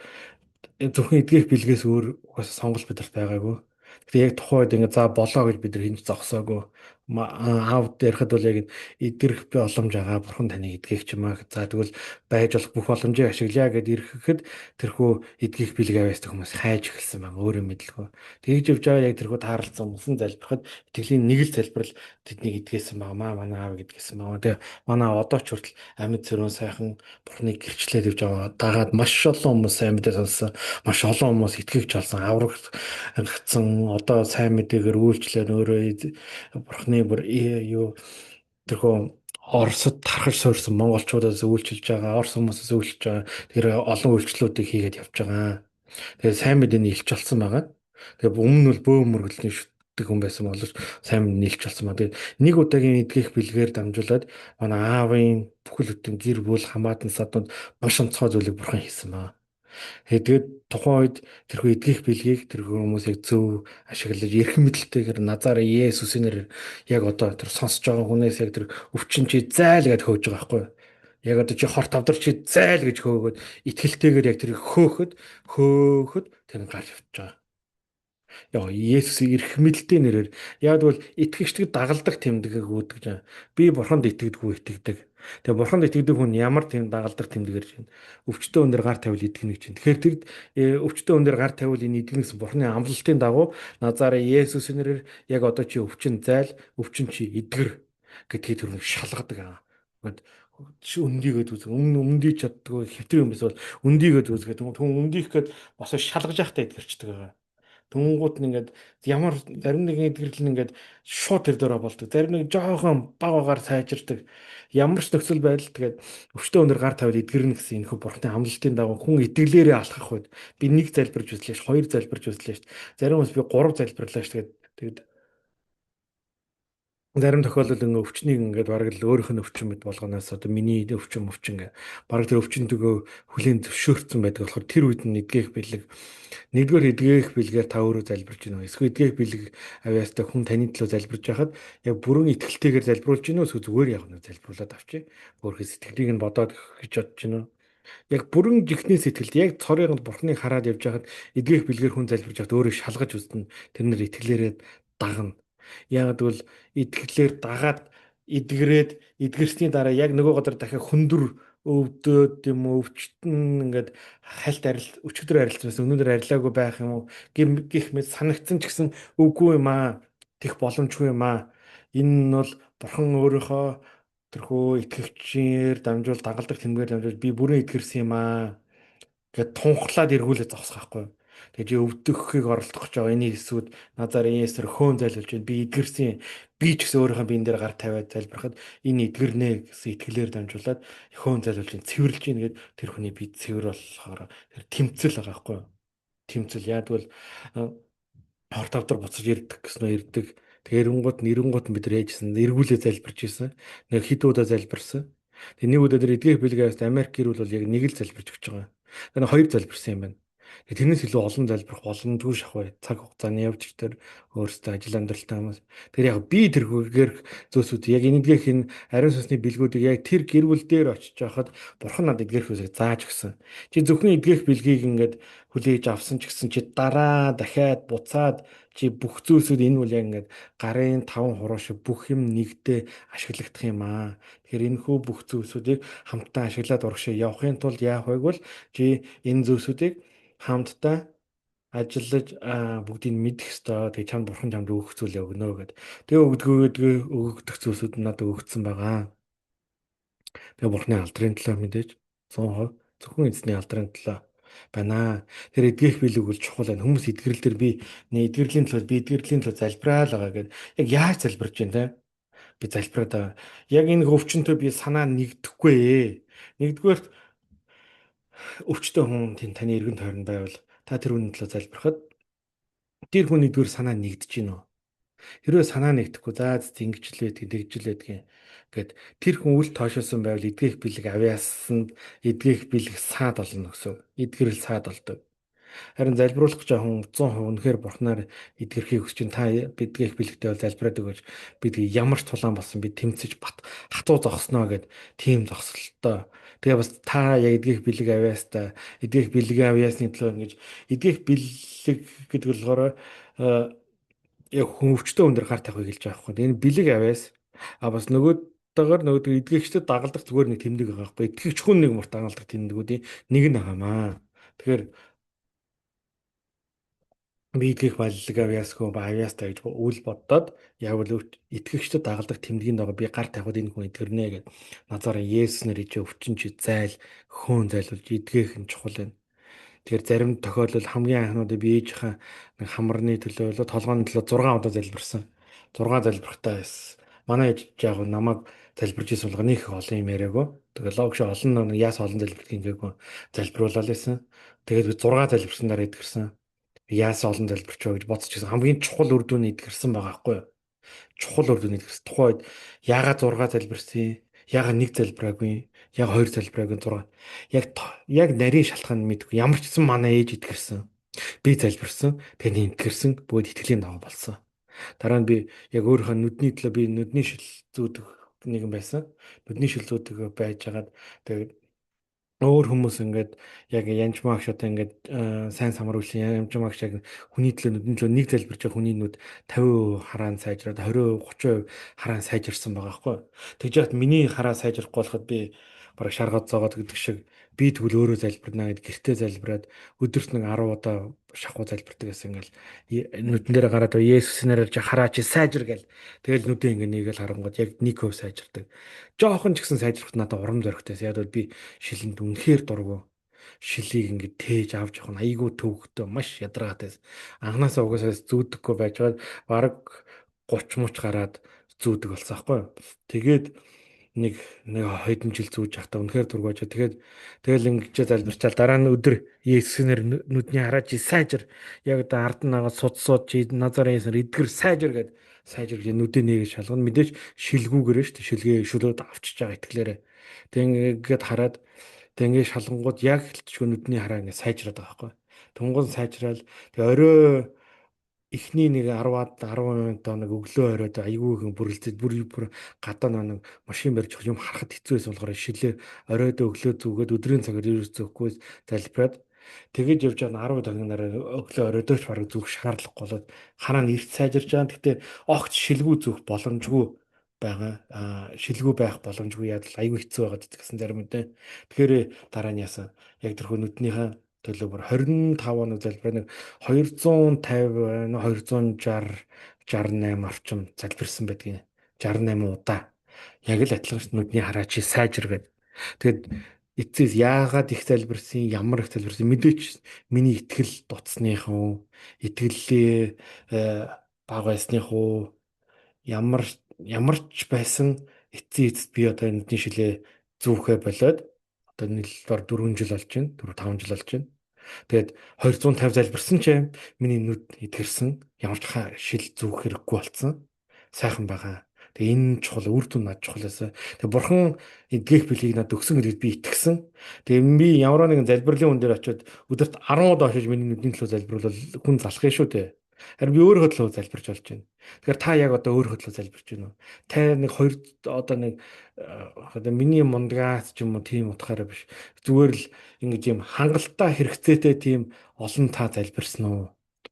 зөвхөн эдгэх бэлгээс өөр угаасаа сонголт бидэрт байгаагүй. Тэгэхээр яг тухайн үед ингээ за болоо гэж бид нар хинж зогсоогүй. Аав ярихад бол яг эдгэрэх боломж байгаа. Бурхан таныг эдгэх юм аа. За тэгвэл байж болох бүх боломжийг ашиглая гэд ирэхэд тэрхүү эдгэх бэлэг авяастай хүмүүс хайж эхэлсэн байна. Өөрөө мэдлгүй. Тэгж явж байгаа яг тэрхүү таарлцсан мөсөн залбирахад итгэлийн нэг л залбирал тэднийг эдгээсэн байгаа маа. Манай аав эдгээсэн байгаа. Тэгээ манай аав одоо ч хүртэл амьд сөрөөн сайхан Бурханыг гэрчлээд явж байгаа. Дагаад маш олон хүмүүс сайн мэдээ сонссон. Маш олон хүмүүс итгэгч болсон, аврагдсан. Одоо сайн мэдээгээр үйлчлээд өөрөө Бурханы бүр юу тэрхүү Оросд тархаж суурсан монголчуудаас үйлчилж байгаа, Орос хүмүүсээс үйлчилж байгаа. Тэр олон үйлчлэлүүдийг хийгээд явж байгаа. Тэгээд сайн мэдээний илч болсон байгаа. Тэгээд өмнө нь бол бөөн мөргөлний шүтдэг хүн байсан боловч сайн мэдээний илч болсон ба. Тэгээд нэг удаагийн эдгэх бэлгээр дамжуулаад манай аавын бүхэл бүтэн гэр бүл хамаатан саднууд маш онцгой зүйлийг бурхан хийсэн ба. Тэгээд тухайн үед тэрхүү эдгэх бэлгийг тэрхүү хүмүүс яг зөв ашиглаж эрх мэдэлтэйгээр Назар Есүсийн нэрээр яг одоо тэр сонсож байгаа хүнээс яг тэр өвчин чи зайл гэдээ хөөж байгаа байхгүй юу? Яг одоо чи хорт авдар чи зайл гэж хөөгөөд итгэлтэйгээр яг тэр хөөхөд хөөхөд тэр нь гарч явж байгаа. Яа, Есүсийн эрх мэдэлтэй нэрээр яг бол итгэгчдэг дагалдах тэмдэгийг өгдөг гэж. Би бурханд итгэдэггүй итгэдэг. Тэгээ бурханд итгэдэг хүн ямар тийм дагалдах тэмдэг ирж байна. Өвчтөн хүн дээр гар тавиул итгэнэ гэж байна. Тэгэхээр тэр өвчтөн хүн дээр гар тавиул энэ итгэнэ гэсэн бурхны амлалтын дагуу Назарын Есүсийн нэрээр яг одоо чи өвчин зайл, өвчин чи эдгэр гэдгийг тэр хүн шалгадаг аа. Тэгэд өндийгээд үзэг. Өмнө өндийч чаддгүй хэвтэр юм биш бол өндийгээд үзгээд хүн өндийх гээд бас шалгаж явахдаа эдгэрчдэг байгаа. Тэнгууд нь ингээд ямар зарим нэгэн эдгэрэл нь ингээд шууд тэр дөрөө болдог. Зарим нэг жоохон баг багаар сайжирдаг. Ямар ч нөхцөл байдал тэгээд өвчтөн өндөр гар тавиад эдгэрнэ гэсэн энэхүү бурхны амлалтын дагуу хүн итгэлээрээ алхах үед би нэг залбирч үзлээ ш, хоёр залбирч үзлээ ш. Зарим хүмүүс би гурав залбирлаа ш. Тэгээд зарим тохиолдолд ингээ өвчнийг ингээд бараг л өөрийнх нь өвчин мэт болгоноос одоо миний өвчин өвчин гэ бараг тэр өвчнөдөгөө хүлээн зөвшөөрсөн байдаг болохоор тэр үед нь эдгээх бэлэг нэгдүгээр эдгээх бэлгээр та өөрөө залбирч гинөө эсвэл эдгээх бэлэг авьяастай хүн таны төлөө залбирч байхад яг бүрэн итгэлтэйгээр залбируулж гинөө эсвэл зүгээр яг нэг залбируулаад авчи өөрийнхөө сэтгэлийг нь бодоод гэж бодож гинөө яг бүрэн жихний сэтгэлд яг цорын бурхныг хараад явж байхад эдгээх бэлгээр хүн залбирч байхад өөрөө шалгаж үзнэ тэрнэр итгэлээрээ дагна. Яг гэвэл итгэлээр дагаад эдгэрээд эдгэрсний дараа яг нөгөө газар дахиад хөндөр өвдөөд юм уу өвчтөн ингээд хальт арил өчигдөр арилцсан байсан өнөөдөр арилаагүй байх юм уу гих мэт санагдсан ч гэсэн үгүй юм аа тех боломжгүй юм аа энэ нь бол бурхан өөрийнхөө тэрхүү итгэгчээр дамжуул дагалдах тэмдгээр дамжуул би бүрэн эдгэрсэн юм аа гэд тунхлаад эргүүлээ зогсох байхгүй юу. Тэгээ чи өвдөхийг оролдох гэж байгаа энэ хэсүүд Назарын Есүсээр хөөн зайлуулж байна. Би эдгэрсэн. Би ч гэсэн өөрийнхөө биен дээр гар тавиад залбирахад энэ эдгэрнэ гэсэн итгэлээр дамжуулаад хөөн зайлуулж байна. Цэвэрлж байна гэд тэр хүний би цэвэр болохоор тэр тэмцэл байгаа байхгүй юу? Тэмцэл яад бол хорт авдар буцаж ирдэг гэсэн үү ирдэг. Тэгээ эрэнгууд нь эрэнгууд нь бид нар яажсэн эргүүлээ залбирч ирсэн. Нэг хэд удаа залбирсан. Тэгээ нэг удаа тэр эдгэх бэлгээс Америк гэрүүл бол яг нэг л залбирч өгч байгаа. Тэгээ хоёр залбирсан юм байна. Тэрнээс илүү олон залбирах боломжгүй шахвай. Цаг хугацааны явж тэр өөрсдөө ажил амьдралтай хүмүүс. Тэр яг би тэрхүүгээр зүйлсүүд яг энэдгийнх энэ ариун сүнсний бэлгүүдийг яг тэр гэр бүл дээр очиж байхад бурхан надад эдгээрх үсэг зааж өгсөн. Чи зөвхөн эдгээрх бэлгийг ингээд хүлээж авсан ч гэсэн чи дараа дахиад буцаад чи бүх зүйлсүүд энэ үл яг ингээд гарын таван хуруу шиг бүх юм нэгдээ ашиглагдах юм аа. Тэгэхээр энэ хүү бүх зүйлсүүдийг хамтдаа ашиглаад урагшаа явахын тулд яах вэ гэвэл чи энэ зүйлсүүдийг хамтдаа ажиллаж бүгдийг мэдэх ёстой. Тэгээ чамд бурхан чамд өгөх зүйлээ өгнө гэд. Тэгээ өгдгөө өгөгдөх зүйлсүүд надад өгөгдсөн байгаа. Тэгээ бурханы алдрын төлөө мэдээж 100% зөвхөн эзний алдрын төлөө байна. Тэр эдгэх билэг бол чухал байна. Хүмүүс эдгэрэл дээр би нэ эдгэрлийн төлөө би эдгэрлийн төлөө залбираа л байгаа гэд. Яг яаж залбирч байна те? Би залбираад байгаа. Яг энэ өвчнөд би санаа нэгдэхгүй. Нэгдүгээрт өвчтөй хүн тийм таны эргэн тойронд байвал та тэр хүний төлөө залбирахад тэр хүн нэгдүгээр санаа нэгдэж гин үү? Хэрвээ санаа нэгдэхгүй за ингэж л байдгийг тэгж л байдгийг гэд тэр хүн үл тоошоосон байвал эдгэх бэлэг авьяасанд эдгэх бэлэг саад болно гэсэн. Эдгэрэл саад болдог. Харин залбируулах гэж байгаа хүн 100% үнэхээр бурхнаар эдгэрхийг хүсэж чинь та бидгэх бэлэгтэй бол залбираад өгөөч. Бид ямар ч тулаан болсон би тэмцэж бат хатуу зогсноо гэд тийм зогсолтой. Тэгээ бас та яг эдгэх бэлэг авьяастай эдгэх бэлгийн авьяасны төлөө ингэж эдгэх бэлэг гэдэг болохоор яг хүн өвчтөе өндөр гар тавихыг хэлж байгаа байхгүй. Энэ бэлэг авьяас а бас нөгөөдөөр нөгөө эдгэгчдэд дагалдах зүгээр нэг тэмдэг байгаа байхгүй. Эдгэгч хүн нэг мөр дагалдах тэмдгүүдийн нэг нь байгаамаа. Тэгэхээр би эдгэх баллаг авьяасгүй ба авьяастай гэж үл боддоод яг л итгэгчдэд дагалдах тэмдгийн дагуу би гар тавихад энэ хүн эдгэрнэ гэд назараа Есүс нэр ижээ өвчин чи зайл хөөн зайлуулж эдгэх нь чухал байна. Тэгэхээр зарим тохиолдолд хамгийн анхнуудаа би ээжийнхээ нэг хамарны төлөө болоо толгойн төлөө 6 удаа залбирсан. 6 залбирахтаа байсан. Манай ээж яг намайг залбирч ирсэн болгоно их олон юм яриаггүй. Тэгээ логш олон нэг яас олон залбирдаг ингээгүй залбируулаад байсан. Тэгээд би 6 залбирсан дараа эдгэрсэн. Яас олон залбирч байгаа гэж бодож ирсэн. Хамгийн чухал үр дүн эдгэрсэн байгаа байхгүй юу? Чухал үр дүн эдгэрсэн. Тухайн үед яагаад 6 залбирсан? Яг нэг залбираагүй, яг хоёр залбираагүй, 6. Яг нарийн шалтгаан мэдгүй. Ямар ч гэсэн манай ээж итгэрсэн. Би залбирсан, тэгээ итгэрсэн, бүгд итгэлийн дагуу болсон. Дараа нь би яг өөрийнхөө нүдний төлөө би нүдний шил зүүдэг нэгэн байсан. Нүдний шил зүүдэг байжгаад тэгээд өөр хүмүүс ингээд яг янжмаа агш одоо ингээд сайн самар үлийн янжмаа агш яг хүний төлөө нүдний төлөө нэг залбирч байгаа хүний нүд 50% хараан сайжраад 20%, 30% хараан сайжирсан байгаа байхгүй. Тэгж яхад миний хараа сайжрахгүй болоход би бараг шаргаад зоогоод гэдэг шиг би тэгвэл өөрөө залбирна гэд гэртээ залбираад өдөрт нэг 10 удаа шахуу залбирдаг гэсэн, ингээл нүдэн дээр гараад Есүсийн нэрээр чи хараа чи сайжир гэл тэгэл нүдэн ингээ нэгээл харангууд яг 1% сайжирдаг. Жохон ч гэсэн сайжрах надад урам зоригтой. Яг бол би шилэнд үнэхээр дургу. Шилийг ингээд тээж авч явах нь айгүй төвөгтэй, маш ядаргаатай. Анхнаасаа угаасаа зүүдэггүй байж байгаад бараг 30 муч гараад зүүдэг болсон байхгүй юу. Тэгээд нэг нэг хэдэн жил зүүж явахдаа үнэхээр дургу байж. Тэгээд тэгэл ингэж залбирчаал дараа нь өдөр Есүсийн нэр нүдний хараа чи сайжир, яг одоо ард нь агаад суд суд чи Назарын Есүсээр эдгэр сайжир гэд сайжир гэж нүдээ нэгэ шалгана. Мэдээж шилгүүгээрээ шүү дээ. Шилгээ шүлөөд авчиж байгаа итгэлээрээ. Тэг ингээд хараад тэг ингээд шалгангууд яг л нүдний хараа ингээд сайжраад байгаа байхгүй. Тунган сайжраал тэг орой эхний нэг 10-аад 10 минут нэг өглөө оройд айгүй их бүрэлдэд бүр бүр гадаа нэг машин барьж юм харахад хэцүү байсан болохоор шилээ оройд өглөө зүгээд өдрийн цагаар ерөөс зөөхгүй залбираад тэгэж явж байгаа 10 цагийн дараа өглөө оройдооч бараг зүөх шаардлагагүй болоод хараа нь эрт сайжирж байгаа. Гэхдээ огт шилгүү зүөх боломжгүй байгаа. Шилгүү байх боломжгүй, ядал айгүй хэцүү байгаад гэсэн зарим үдэ. Тэгэхээр дараа нь яасан? Яг тэрхүү нүднийхээ төлөө бүр 25 хоног залбираа нэг 250 260 68 орчим залбирсан байдгийн 68 удаа. Яг л адилхан нүдний хараа чи сайжир гэд. Тэгэд эцэс яагаад их залбирсан, ямар их залбирсан мэдээч миний итгэл дуцсных уу, итгэлээ бага байсных уу, ямар ямар ч байсан эцсийн эцэст би одоо нүдний шилээ зүүхэ болоод одоо нийл бор 4 жил болж байна. 4 5 жил болж байна. Тэгээд 250 залбирсан ч миний нүд эдгэрсэн. Ямар ч шил зүүх хэрэггүй болсон. Сайхан байгаа. Тэгээ энэ чухал, үр дүн над чухал байсан. Тэгээ бурхан эдгэх бэлгийг надад өгсөн гэдэгт би итгэсэн. Тэгээ би ямар нэгэн залбирлын хүн дээр очиод өдөрт 10 удаа очиж миний нүдний төлөө залбируул хүн залах юм шүү дээ. Харин би өөрийнхөө төлөө залбирч болж байна. Тэгэхээр та яг одоо өөрийнхөө төлөө залбирч байна уу? Та нэг хоёр одоо нэг одоо миний мундгаас ч юм уу тийм утгаараа биш. Зүгээр л ингэж юм хангалттай хэрэгцээтэй тийм олон та залбирсан уу?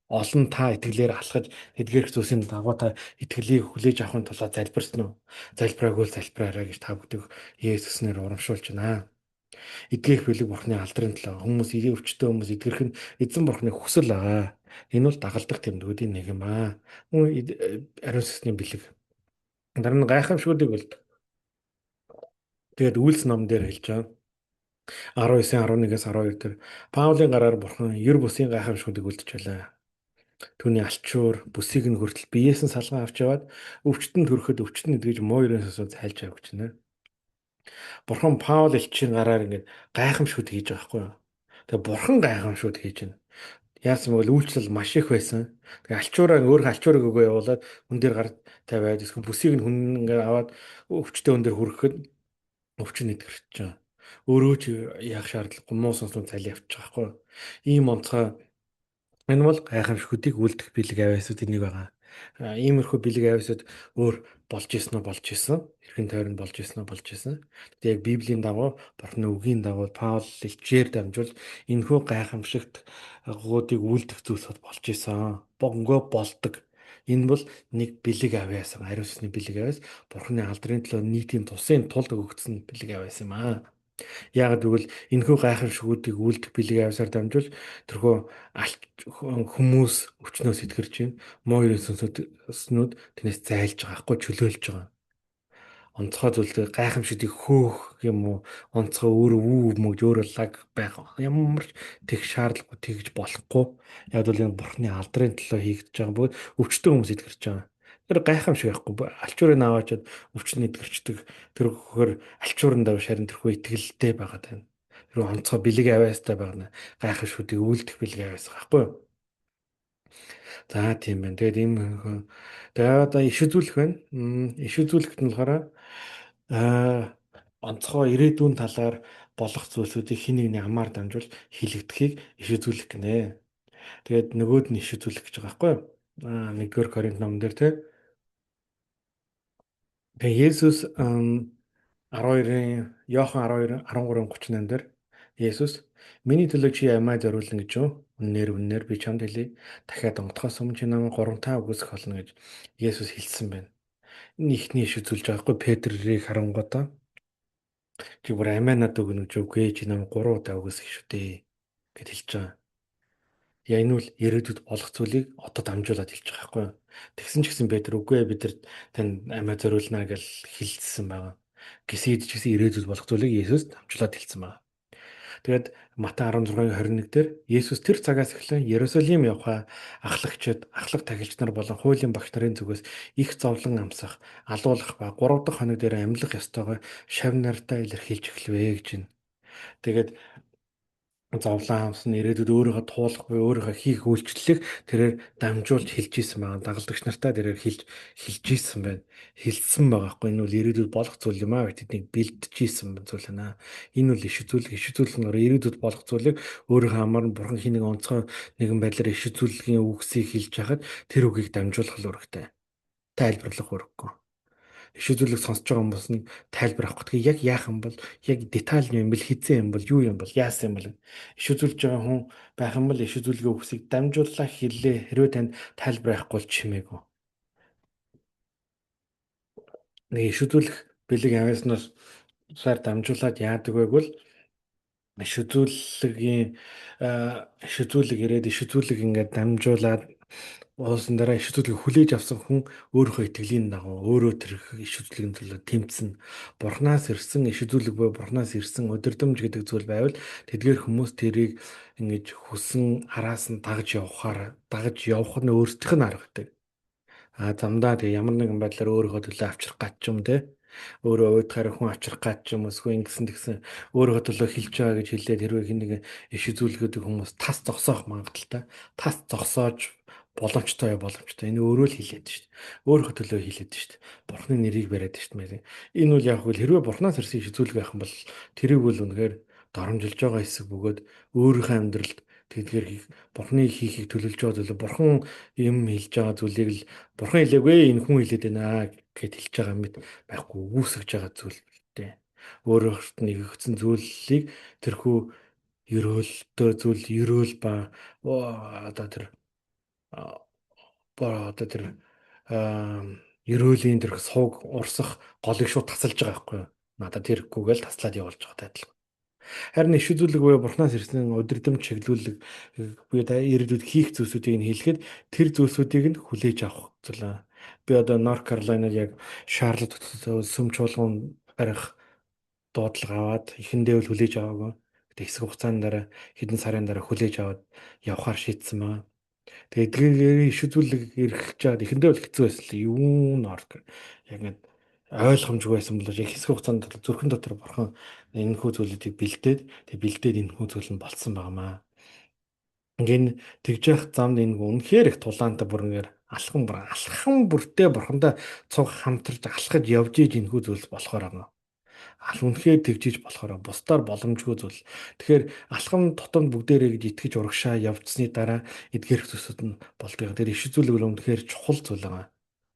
Олон та итгэлээр алхаж эдгээрх зүйлсийн дагуу та итгэлийг хүлээж авахын тулд залбирсан уу? Залбираагүй л залбираарай гэж та бүдэг Есүс нэр урамшуулж байна. Эдгэх бэлэг бурхны алдрын төлөө хүмүүс өвчтөе хүмүүс эдгэрэх нь эзэн бурхны хүсэл аа. Энэ бол дагалдах тэмдгүүдийн нэг юм аа. Мөн ариун сүнсний бэлэг. Дараа нь гайхамшгуудыг бол тэгээд үйлс ном дээр хэлж байгаа. 19 11-ээс 12 дээр Паулийн гараар бурхан ер бусын гайхамшгуудыг үлдэж байлаа. Түүний алчуур бүсийг нь хүртэл биеэс нь салган авч яваад өвчтөнд хүрэхэд өвчтөн эдгэж муу ерөөсөө зайлж авч гинэ. Бурхан Паул элчийн гараар ингээд гайхамшгууд хийж байгаа байхгүй юу? Тэгээ бурхан гайхамшгууд хийж байна. Яасан бол үйлчлэл маш их байсан. Тэгээ альчуураа өөр альчуурыг өгөө явуулаад хүн дээр гар тавиад эсвэл бүсийг нь хүн ингээд аваад өвчтөе хүн дээр хүрэхэд өвчин эдгэрч байгаа. Өөрөө ч яах шаардлагагүй муу сонсон цалин явчих байхгүй юу? Ийм онцгой энэ бол гайхамшгуудыг үлдэх бэлэг авиасуудын нэг байгаа. Иймэрхүү бэлэг авиасууд өөр болж исэн үү, болж исэн. Эрхэн тойронд болж исэн үү, болж исэн. Гэтэ яг Библийн дагуу, Бурхны үгийн дагуу Паул элчээр дамжуул энэхүү гайхамшигт гуудыг үлдэх зүйлсүүд болж исэн. Богонгоо болдог. Энэ бол нэг бэлэг авиас, ариун сүнсний бэлэг авиас, Бурхны алдрын төлөө нийтийн тусын тулд өгөгдсөн бэлэг авиас юм аа. Яагаад гэвэл энэхүү гайхамшгуудыг үлдэх бэлэг авьяасаар дамжуул тэрхүү хүмүүс өвчнөөс эдгэрч байна. Муу ерөн сүнснүүд тэрнээс зайлж байгаа хгүй, чөлөөлж байгаа. Онцгой зүйлтэй гайхамшигтыг хөөх юм уу, онцгой өөрөө үү мөгж өөрөө лаг байх ямар ч тех шаардлагагүй, тэгж болохгүй. Яг бол энэ бурхны алдрын төлөө хийгдэж байгаа бөгөөд өвчтөн хүмүүс эдгэрч байгаа. Тэр гайхамшиг байхгүй. Альчуурыг аваачаад өвчин эдгэрчдэг. Тэр хөхөр альчуурын давш харин тэрхүү итгэлтэй байгаа тань. Тэр онцгой бэлэг авиастай байгаа. Гайхамшгуудыг үлдэх бэлэг авиас байхгүй юу? За тийм байна. Тэгээд ийм тэгээ одоо иш үзүүлэх байна. Иш үзүүлэхэд нь болохоор аа Онцгой ирээдүйн талаар болох зүйлсүүдийг хин нэгний амаар дамжуул хэлэгдэхийг иш үзүүлэх гинэ. Тэгээд нөгөөд нь иш үзүүлэх гэж байгаа байхгүй юу? 1-р Коринт номон дээр тий. Тэгээ Есүс 12-ын Иохан 12 13:38 дээр Есүс миний төлөө чи амиа зориулна гэж юу? Үннээр үннээр би чамд хэлье. Дахиад онгодохоос өмнө чи намайг 3 удаа үгүйсгэх болно гэж Есүс хэлсэн байна. Энэ ихний иш үзүүлж байгаа байхгүй Петрийг харангуутаа чи бүр амиа надад өгнө гэж үгүй чи намайг 3 удаа үгүйсгэх шүү дээ гэд хэлж байгаа. Яа энэ бол ирээдүйд болох зүйлийг одоо дамжуулаад хэлж байгаа байхгүй юу? Тэгсэн ч гэсэн Петр үгүй бид нар танд амиа зориулна гэж хэлсэн байгаа. Гисэд ч гэсэн ирээдүйд болох зүйлийг Есүс дамжуулаад хэлсэн байгаа. Тэгээд Матай 16-ын 21 дээр Есүс тэр цагаас эхлэн Иерусалим явхаа ахлагчид, ахлах тахилч нар болон хуулийн багш нарын зүгээс их зовлон амсах, алуулах ба 3 дахь хоног дээр амьлах ёстойгоо шавь нартай илэрхийлж эхлэв гэж байна. Тэгээд зовлон амсан ирээдүйд өөрийгөө туулах буюу өөрийгөө хийх үйлчлэлийг тэрээр дамжуулж хэлж ийсэн байгаа. Дагалдагч нартаа тэрээр хэлж ийсэн байна. Хэлсэн байгаа хгүй энэ бол ирээдүйд болох зүйл юм аа. Тэднийг бэлдэж ийсэн зүйл байна. Энэ бол иш үзүүлэг, иш үзүүлэг нь ирээдүйд болох зүйлийг өөрийнхөө амар нь бурхан хин нэг онцгой нэгэн байдлаар иш үзүүлгийн үгсийг хэлж хахад тэр үгийг дамжуулах л үүрэгтэй. Тайлбарлах үүрэггүй. Иш үзүүлэг сонсож байгаа хүмүүс нь тайлбар авах гэдэг яг яах юм бол яг деталь юм бэл хизээ юм бол юу юм бол яасан юм бол иш үзүүлж байгаа хүн байх юм бол иш үзүүлгийн үгсийг дамжууллаа хэллээ. Хэрвээ танд тайлбар авахгүй бол чимээгүй. Нэг иш үзүүлэх бэлэг авяаснаас сар дамжуулаад яадаг вэ гэвэл иш үзүүлгийн иш үзүүлэг ирээд иш үзүүлэг ингээд дамжуулаад уусан дараа иш үзүүлгийг хүлээж авсан хүн өөрийнхөө итгэлийн дагуу өөрөө тэр иш үзүүлгийн төлөө тэмцэн. Бурханаас ирсэн иш үзүүлэг буюу Бурханаас ирсэн удирдамж гэдэг зүйл байвал тэдгээр хүмүүс тэрийг ингэж хүсэн араас нь дагаж явахаар дагаж явах нь өөрсдийнх нь арга гэдэг. А замдаа тэг ямар нэгэн байдлаар өөрийнхөө төлөө авчрах гад ч юм те. Өөрөө уйдахаар хүн авчрах гад ч юм эсвэл ингэсэн тэгсэн өөрийнхөө төлөө хэлж байгаа гэж хэлээд хэрвээ хэн нэгэн иш үзүүлэх гэдэг хүмүүс тас зогсоох магадлалтай. Тас зогсоож боломжтой боломжтой. Энэ өөрөө л хэлээд шүү дээ. Өөрийнхөө төлөө хэлээд шүү дээ. Бурхны нэрийг бариад шүү дээ. Энэ бол яг үл хэрвээ Бурхнаас ирсэн иш үзүүлэг байх юм бол тэрийг бол үнэхээр доромжилж байгаа хэсэг бөгөөд өөрийнхөө амьдралд тэдгээр хийх Бурхны хийхийг төлөвлөж байгаа зүйлээ Бурхан юм хэлж байгаа зүйлийг л Бурхан хэлээгүй энэ хүн хэлээд байна гэд хэлж байгаа мэт байхгүй үүсгэж байгаа зүйл дээ. Өөрөөрт нэгэгдсэн зүйлийг тэрхүү ерөөлтөө зүйл ерөөл ба одоо тэр одоо тэр ерөөлийн тэр сувг урсах голыг шууд тасалж байгаа байхгүй юу? Надад тэрхгүйгээл таслаад явуулж байгаа адилхан. Харин иш үзүүлэг буюу Бурханаас ирсэн удирдамж чиглүүлэг буюу ирээдүйд хийх зүйлсүүдийг нь хэлэхэд тэр зүйлсүүдийг нь хүлээж авах зүйл. Би одоо Норт Каролайнад яг Шарлот хотод сүм чуулган барих дуудлага аваад эхэндээ бол хүлээж аваагүй. Гэтэ хэсэг хугацааны дараа хэдэн сарын дараа хүлээж аваад явахаар шийдсэн байгаа. Тэгээд эдгээр иш үзүүлэг эрхэлж чад эхэндээ бол хэцүү байсан л юу Норт яг ингээд ойлгомжгүй байсан бол яг хэсэг хугацаанд зүрхэн дотор бурхан энэхүү зүйлүүдийг бэлдээд тэг бэлдээд энэхүү зүйл нь болцсон байгаамаа. Ингээд тэгж явах замд энэ үнэхээр их тулаантай бүр ингээд алхам бүр алхам бүртээ бурхандаа цуг хамтарч алхаж явж иж энэхүү зүйл болохоор байгаа. Ал үнэхээр тэгжиж болохоор бусдаар боломжгүй зүйл. Тэгэхээр алхам тутамд бүгдээрээ гэж итгэж урагшаа явжсны дараа эдгээрх зүйлсүүд нь болдог. Тэр иш үзүүлэг бол үнэхээр чухал зүйл байгаа.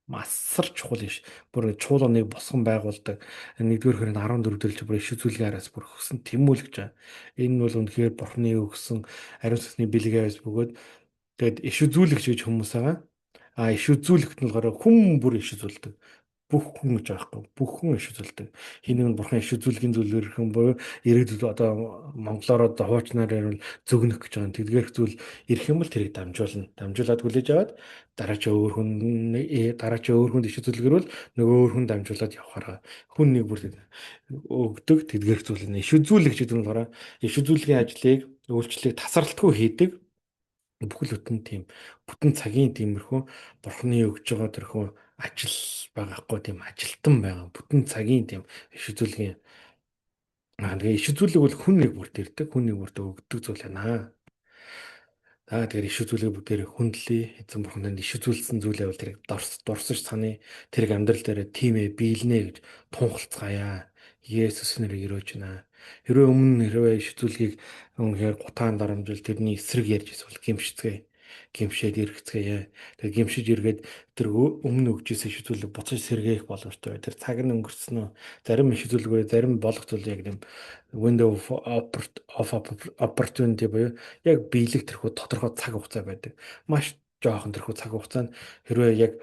Масар чухал иш. Бүр чуулганыг босгон байгуулдаг. 1-р Коринт 14 дээр ч бүр иш үзүүлгийн араас бүр өгсөн тэмүүлэгч. Энэ бол үнэхээр бурхны өгсөн ариун сүнсний бэлэг авяас бөгөөд тэгээд иш үзүүлэгч гэж хүмүүс байгаа. А иш үзүүлэгт нь болохоор хүн бүр иш үзүүлдэг. Бүх хүн гэж байгаа байхгүй. Бүх хүн иш үзүүлдэг. Хин нэг нь бурхан иш үзүүлгийн зүйлээр ирэх юм буюу ирээдүйд одоо монголоор одоо хуучнаар ярил зөгнөх гэж байгаа. Тэдгээрх зүйл ирэх юм бол тэрийг дамжуулна. Дамжуулаад хүлээж аваад дараа чи өөр хүн дараа чи өөр хүнд иш үзүүлгэрвэл нөгөө өөр хүн дамжуулаад явахаараа хүн нэг бүр өгдөг тэдгээрх зүйл нь иш үзүүлэгч гэдэг нь болохоор иш үзүүлгийн ажлыг үйлчлэлийг тасралтгүй хийдэг. Бүхэл бүтэн тийм бүтэн цагийн тиймэрхүү бурхны өгж байгаа тэрхүү ажил байгаа хгүй тийм ажилтан байгаа. Бүтэн цагийн тийм иш үзүүлгийн тэгээ иш үзүүлэг бол хүн нэг бүрт ирдэг, хүн нэг бүрт өгдөг зүйл байна. За тэгэхээр иш үзүүлэг бүгдээр хүндлэе. Эзэн бурхан танд иш үзүүлсэн зүйлээ бол тэрийг дурсаж саний. Тэрийг амьдрал дээр тиймээ биелнэ гэж тунхалцгаая. Есүс нэрийг өрөөж байна. Хэрвээ өмнө хэрвээ иш үзүүлгийг үнэхээр гутаан дарамжил тэрний эсрэг ярьж эсвэл гимшицгээе. Гимшээд эргэцгээе. Тэгээ гимшиж эргээд тэр өмнө өгч ирсэн иш үзүүлэг буцаж сэргээх боломжтой. Тэр цаг нь өнгөрсөн үү? Зарим иш үзүүлэг, зарим болох зүйл яг юм window of opportunity буюу яг биелэх тэрхүү тодорхой цаг хугацаа байдаг. Маш жоохон тэрхүү цаг хугацаанд хэрвээ яг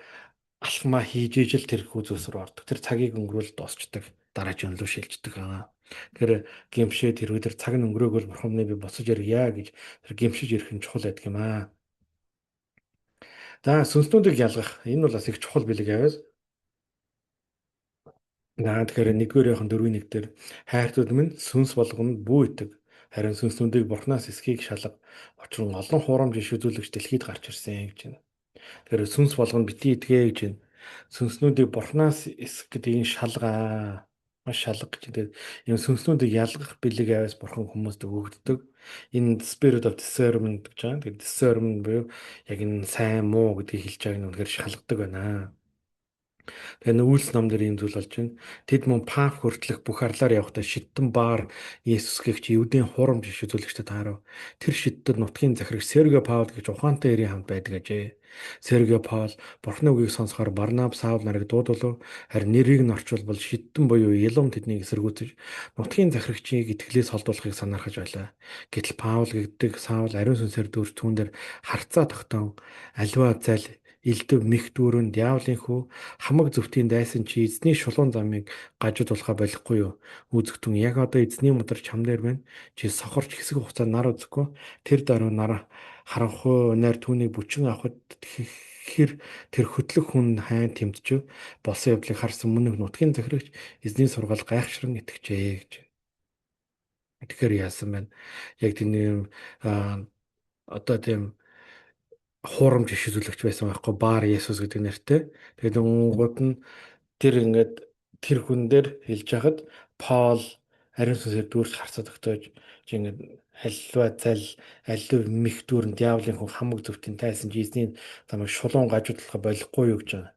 алхмаа хийж ижил тэрхүү зүйлс рүү ордог. Тэр цагийг өнгөрөөл дуусчдаг. Дараагийн рүү шилждэг аа. Тэгэхээр гимшээд хэрвээ тэр цаг нь өнгөрөөг бол бурхан минь би буцаж ирье гэж тэр гимшиж ирэх нь чухал байдаг юм аа. За, сүнснүүдийг ялгах. Энэ бол бас их чухал бэлэг авиас. За, тэгэхээр 1-р Иохан 4-1 дээр хайртууд минь, сүнс болгоно бүү итэг. Харин сүнснүүдийг бурхнаас эсхийг шалга. Учир нь олон хуурамч иш үзүүлэгч дэлхийд гарч ирсэн гэж байна. Тэгэхээр сүнс болгоно битгий итгээ гэж байна. Сүнснүүдийг бурхнаас эсэх гэдэг энэ шалгаа, маш шалга гэж. Тэгээд ийм сүнснүүдийг ялгах бэлэг авиас бурхан хүмүүст өгөгддөг. Энэ spirit of discernment гэж байгаа. Тэгээд discernment буюу яг энэ сайн муу гэдгийг хэлж байгааг нь үнэхээр шалгадаг байна. Тэгээ Үйлс ном дээр ийм зүйл болж байна. Тэд мөн Паф хүртэлх бүх арлаар явахдаа шидтэн Бар Есүс гэгч Евдийн хуурамч иш үзүүлэгчдэд таарав. Тэр шидтэд нутгийн захирагч Серго Паул гэж ухаантай эрийн хамт байдаг ажээ. Серго Паул Бурхны үгийг сонсохоор Барнаб, Саул нарыг дуудулав. Харин нэрийг нь орчуулбал шидтэн буюу Илум тэднийг эсэргүүцэж нутгийн захирагчийг итгэлээс холдуулахыг санаархаж байлаа. Гэтэл Паул гэдэг Саул ариун сүнсээр дүүрч түүн дээр харцаа тогтоон аливаа зал, элдэв мэх дүүрэн, диаволын хүү, хамаг зөвтийн дайсан, чи эзний шулуун замыг гажуудуулахаа болихгүй юу? Үзэгтэн, яг одоо эзний мудар чам дээр байна. Чи сохорч хэсэг хугацаа нар үзэхгүй. Тэр даруй нар харанхуй унаар түүнийг бүчин авахад хэр тэр хөтлөх хүн хайн тэмджв. Болсон явдлыг харсан мөнөх нутгийн захирагч эзний сургаал гайхшран итгэжээ гэж. Тэгэхээр яасан байна? Яг тэрний одоо тийм хуурамч иш үзүүлэгч байсан байхгүй, Бар Есүс гэдэг нэртэй. Тэгээд өнгууд нь тэр ингээд тэр хүн дээр хэлж хахад Паул ариун сүнсээр дүүрч харцаа тогтоож чи ингээд аливаа зал, алив мэх дүүрэн, диаволын хүн, хамаг зөвтийн тайсан, чи эзний замыг шулуун гажуудлахаа болихгүй юу гэж байгаа.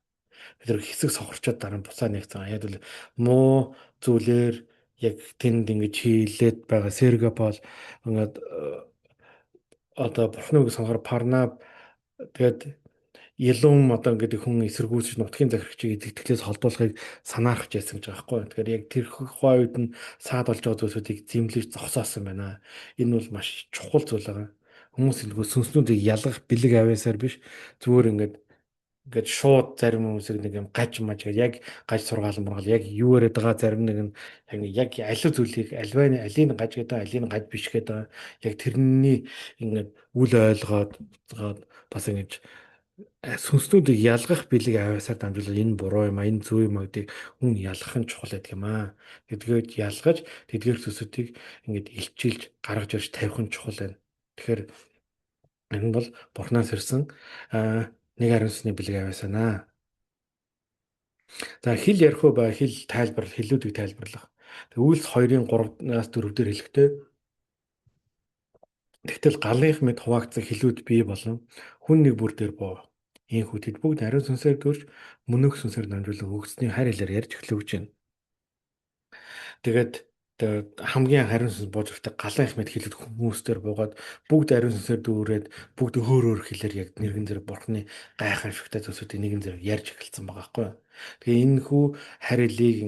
Тэр хэсэг сохорчоод дараа нь буцаа нэгцэн. Яг л муу зүйлээр яг тэнд ингэж хийлээд байгаа Серго Паул ингээд одоо бурхны үг сонсохоор Парнаб, тэгээд Илум одоо ингээд хүн эсэргүүцэж нутгийн захирагчийг итгэлээс холдуулахыг санаархаж байсан гэж байгаа байхгүй. Тэгэхээр яг тэр тухайн үед нь саад болж байгаа зүйлсүүдийг зэмлэж зогсоосон байна. Энэ бол маш чухал зүйл байгаа. Хүмүүс илүү сүнснүүдийг ялгах бэлэг авиасаар биш, зүгээр ингээд шууд зарим хүмүүсийг нэг юм гаж маж гэж яг гаж сургаал мургаал яг юу яриад байгаа, зарим нэг нь яг аль зүйлийг альва алийг гаж гэдэг, алийг гаж биш гэдэг, яг тэрний ингээд үл ойлгоод бас ингэж сүнснүүдийг ялгах бэлэг авиасаар дамжуулаад энэ буруу юм а, энэ зөв юм а гэдгийг хүн ялгах нь чухал байдаг юм аа. Тэдгээр ялгаж тэдгээр зүйлсүүдийг ингээд илчилж гаргаж ирж тавих нь чухал байна. Тэгэхээр энэ бол Бурханаас ирсэн нэг ариун сүнсний бэлэг авиас байна. За, хэл ярих уу ба хэл тайлбарлах, хэллүүдийг тайлбарлах. Тэг Үйлс 2-ын 3-аас 4 дээр хэлэхдээ тэгтэл галынх мэд хуваагдсан хэлүүд бий болон хүн нэг бүр дээр буув. Ийнхүү тэд бүгд ариун сүнсээр дүүрч мөнөөх сүнсээр дамжуулан өгөгдсөний харь хэлээр ярьж эхлэв гэж байна. Тэгээд хамгийн ариун сүнс бууж ирэхдээ галынх мэд хэлүүд хүмүүс дээр буугаад бүгд ариун сүнсээр дүүрээд бүгд өөр өөр хэлээр яг нэгэн зэрэг бурхны гайхамшигтай зүйлсүүдийг нэгэн зэрэг ярьж эхэлсэн байгаа байхгүй юу. Тэгээ энэ хүү харь хэлийг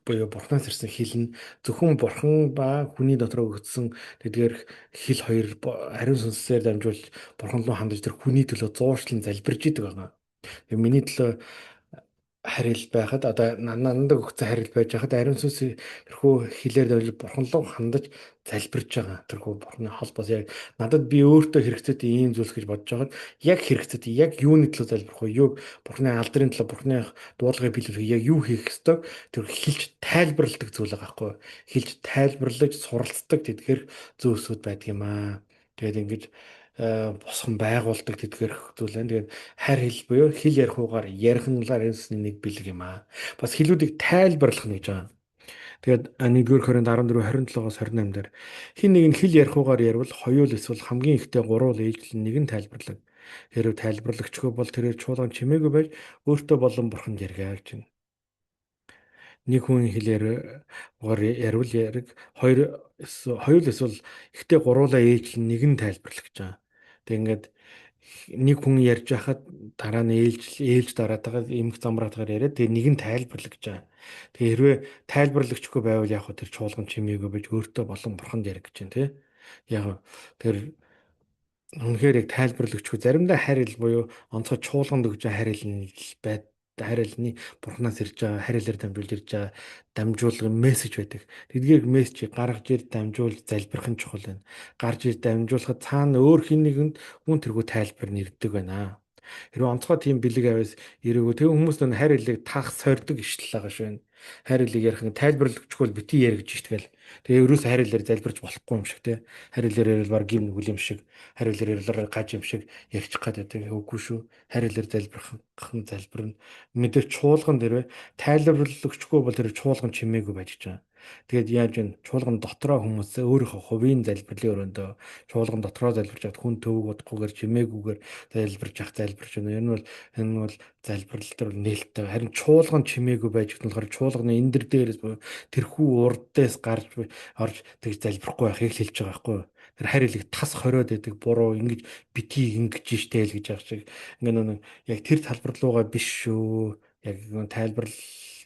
буюу бурхнаас ирсэн хэл нь зөвхөн бурхан ба хүний дотор өгөгдсөн тэдгээр хэл хоёр ариун сүнсээр дамжуулж бурхан руу хандаж тэр хүний төлөө зуушлан залбирж идэг байгаа. Тэгээ миний төлөө харь хэл байхад, одоо надад өгсөн харь хэл байж байхад ариун сүнс тэрхүү хэлээр дамжуулж бурхан руу хандаж залбирж байгаа. Тэрхүү бурханы холбоос яг надад би өөртөө хэрэгцээтэй ийм зүйлс гэж бодож байхад яг хэрэгцээтэй, яг юуны төлөө залбирх вэ? Юуг бурханы алдрын төлөө, бурханы дуудлагыг биелүүлэх яг юу хийх ёстой тэр хэлж тайлбарладаг зүйл байгаа байхгүй юу? Хэлж тайлбарлаж суралцдаг тэдгээр зүйлсүүд байдаг юм аа. Тэгээд ингэж босгон байгуулдаг тэдгэрх зүйл байна. Тэгээд харь хэл буюу хэл ярихугаар ярих нь ариун сүнсний нэг бэлэг юм аа. Бас хэлүүдийг тайлбарлах нь гэж байгаа. Тэгээд 1-р Коринт 14 27-оос 28 дээр хэн нэг нь хэл ярихугаар ярвал хоёул эсвэл хамгийн ихдээ гурвал ээлжлэн нэг нь тайлбарлаг. Хэрв тайлбарлагчгүй бол тэрээр чуулган чимээгүй байж өөртөө болон бурханд ярьгаа гэж байна. Нэг хүн хэлээр ярил яриг хоёр хоёул эсвэл ихтэй гуруулаа ээжлэн нэг нь тайлбарлах гэж байгаа. Тэг ингээд нэг хүн ярьж байхад дараа нь ээлж дараатайгаа эмх замраатайгаар яриад тэгээ нэг нь тайлбарлах гэж байгаа. Тэгээ хэрвээ тайлбарлагчгүй байвал яг хөө тэр чуулган чимээгүй байж өөртөө болон бурханд ярих гэж байна тий. Яг тэр үнэхээр яг тайлбарлагчгүй заримдаа харил буюу онцгой чуулганд өгж байгаа харил нь байд харилны бурхнаас ирж байгаа харилаар дамжуулж ирж байгаа дамжуулгын мессеж байдаг. Тэдгээр мессежийг гаргаж ир дамжуулж залбирах нь чухал байна. Гарч ир дамжуулахад цаана өөр хин нэгэнд хүн тэрхүү тайлбар нэрдэг байна. Хэрвээ онцгой тийм бэлэг аваас ирээгүй тэг хүмүүс нь харь хэлийг таах сордог ишлэл байгаа шүү. Харь хэлийг ярих нь тайлбарлагчгүй бол бити яригдж штгээл. Тэгээ ерөөсөө харь хэлээр залбирч болохгүй юм шиг те. Харь хэлээр ярил баг гим нүгэл юм шиг, харь хэлээр ярил гаж юм шиг ярьчих гад байдаг. Үгүй шүү. Харь хэлээр залбирах нь залбирна. Мэдээж чуулган дээрээ тайлбарлагчгүй бол тэр чуулган чимээгүй байж байгаа. Тэгээд яаж вэ? Чуулган дотроо хүмүүс өөрийнхөө хувийн залбирлын өрөөндөө чуулган дотроо залбирч явахад хүн төвөг удахгүйгээр чимээгүйгээр залбирч явах залбирч байна. Энэ бол залбирал дээр бол нээлттэй. Харин чуулган чимээгүй байж гэх нь болохоор чуулганы эндэр дээрээс буюу тэрхүү урдээс гарч орж тэгж залбирахгүй байхыг л хэлж байгаа байхгүй юу? Тэр харь хэлэг тас хориод байдаг буруу ингэж битгий ингэж штэ л гэж байгаа шиг ингээ нэг яг тэр талбар руугаа биш шүү. Яг тайлбарлал